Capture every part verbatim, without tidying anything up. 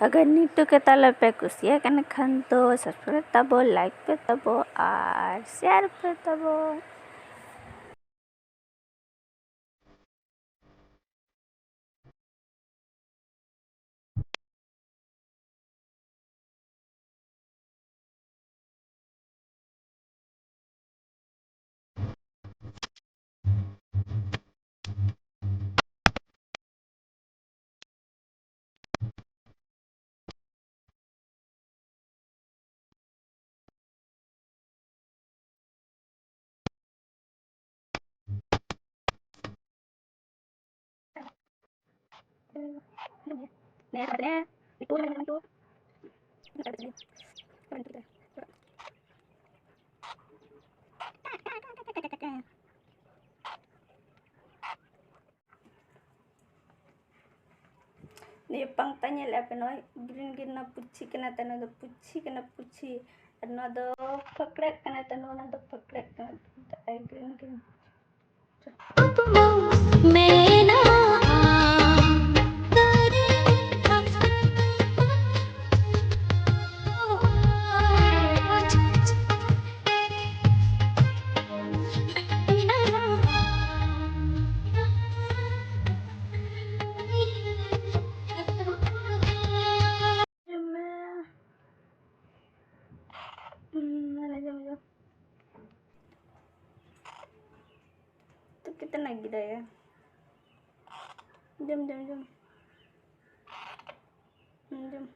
ᱟᱜᱟᱨ ᱱᱤᱛᱚᱜ ᱜᱮ ᱛᱟᱦᱞᱮ ᱯᱮ ᱠᱩᱥᱤᱭᱟᱜ ᱠᱟᱱ ᱠᱷᱟᱱ ᱫᱚ subscribe ᱛᱟᱵᱚ, like ᱯᱮ ᱛᱟᱵᱚ ᱟᱨ share ᱯᱮ ᱛᱟᱵᱚ᱾ ᱱᱤᱭᱟᱹ ᱯᱟᱝᱛᱟ ᱧᱮᱞᱮᱫᱼᱟ ᱯᱮ, ᱱᱚᱜᱼᱚᱭ green green ᱱᱚᱣᱟ ᱯᱩᱪᱷᱤ ᱠᱟᱱᱟ ᱛᱚ, ᱱᱚᱣᱟ ᱫᱚ ᱯᱩᱪᱷᱤ ᱠᱟᱱᱟ, ᱯᱩᱪᱷᱤ᱾ ᱟᱨ ᱱᱚᱣᱟ ᱫᱚ ᱯᱷᱟᱹᱠᱲᱟᱹᱜ ᱠᱟᱱᱟ ᱛᱚ, ᱱᱚᱣᱟ ᱫᱚ ᱯᱷᱟᱹᱠᱲᱟᱹᱜ ᱠᱟᱱᱟ ᱛᱚ, green green᱾ ᱢᱮᱱᱟᱜᱼᱟ᱾ ᱡᱚᱢ ᱢᱮ᱾ ᱦᱩᱸ, ᱢᱟᱱᱮ ᱡᱚᱢ, ᱡᱚᱢ᱾ ᱛᱚ ᱠᱤᱛᱱᱟ ᱜᱤᱨᱟ ᱦᱮ? ᱡᱚᱢ, ᱡᱚᱢ, ᱡᱚᱢ᱾ ᱦᱩᱸ, ᱡᱚᱢ᱾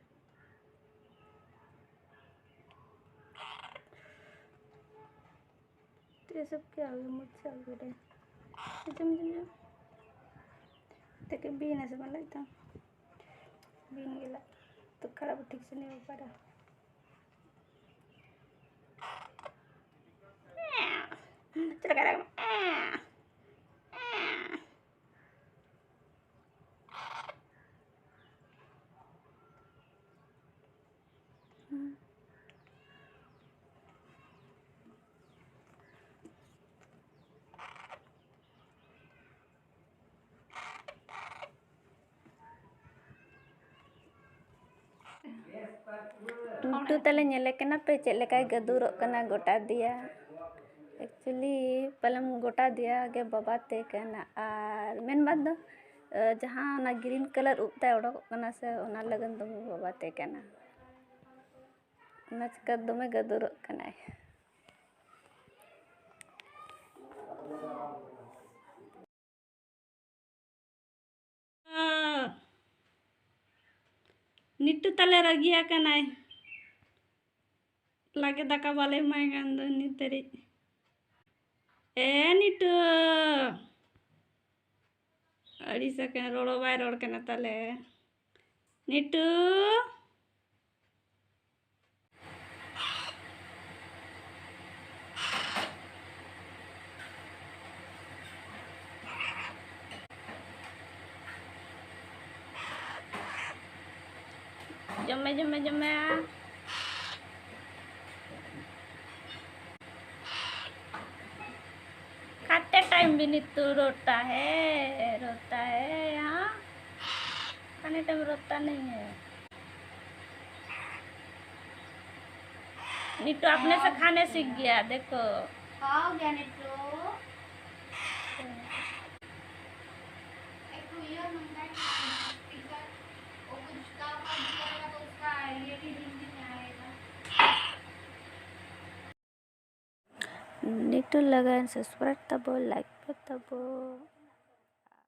तो ये सब क्या हो गया? मुझसे हो गया। जम, जम, जम। देखिए, बीन ऐसे बन लगता। बीन गिला तो खड़ा भी ठीक से नहीं हो पा रहा। चला गया। ᱱᱤᱴᱩ ᱛᱟᱞᱮ ᱧᱮᱞᱮ ᱠᱟᱱᱟ ᱯᱮ ᱪᱮᱫ ᱞᱮᱠᱟᱭ ᱜᱟᱹᱫᱩᱨᱚᱜ ᱠᱟᱱᱟ ᱜᱚᱴᱟ ᱫᱮᱭᱟ᱾ Actually ᱯᱟᱞᱮᱢ ᱜᱚᱴᱟ ᱫᱮᱭᱟ ᱜᱮ ᱵᱟᱵᱟ ᱛᱮ ᱠᱟᱱᱟ᱾ ᱟᱨ ᱢᱮᱱ ᱵᱟᱫ ᱫᱚ, ᱟᱸ, ᱡᱟᱦᱟᱸ ᱚᱱᱟ green colour ᱩᱵ ᱛᱟᱭ ᱚᱰᱚᱠᱚᱜ ᱠᱟᱱᱟ ᱥᱮ, ᱚᱱᱟ ᱞᱟᱹᱜᱤᱫ ᱫᱚ ᱵᱟᱵᱟ ᱛᱮ ᱠᱟᱱᱟ᱾ ᱚᱱᱟ ᱪᱤᱠᱟᱹ ᱫᱚᱢᱮ ᱜᱟᱹᱫᱩᱨᱚᱜ ᱠᱟᱱᱟᱭ᱾ ᱱᱤᱴᱩ ᱛᱟᱞᱮ ᱨᱟᱹᱜᱤ ᱟᱠᱟᱱᱟᱭ᱾ ᱞᱟᱜᱮ ᱫᱟᱠᱟ ᱵᱟᱞᱮ ᱮᱢᱟᱭ ᱠᱟᱱ ᱫᱚ ᱱᱤᱛ ᱫᱷᱟᱹᱨᱤᱡ᱾ ᱮ ᱱᱤᱴᱩ! ᱟᱹᱲᱤᱥ ᱟᱠᱟᱱ, ᱨᱚᱲ ᱦᱚᱸ ᱵᱟᱭ ᱨᱚᱲ ᱠᱟᱱᱟ ᱛᱟᱞᱮ᱾ ᱱᱤᱴᱩ! ᱡᱚᱢ ᱢᱮ, ᱡᱚᱢ ᱢᱮ, ᱡᱚᱢ ᱢᱮ᱾ खाते टाइम भी नीतू रोता है, रोता है, हाँ? खाने टाइम रोता नहीं है। नीतू अपने से खाने सीख गया, देखो। खाओ गया नीतू। एक तो ये मंगाई थी, स्पीकर, वो कुछ का पास जाएगा तो उसका ये भी हिंदी में आएगा। ᱱᱤᱴᱩ ᱞᱟᱹᱜᱤᱫ subscribe ᱛᱟᱵᱚ, like ᱯᱮ ᱛᱟᱵᱚ᱾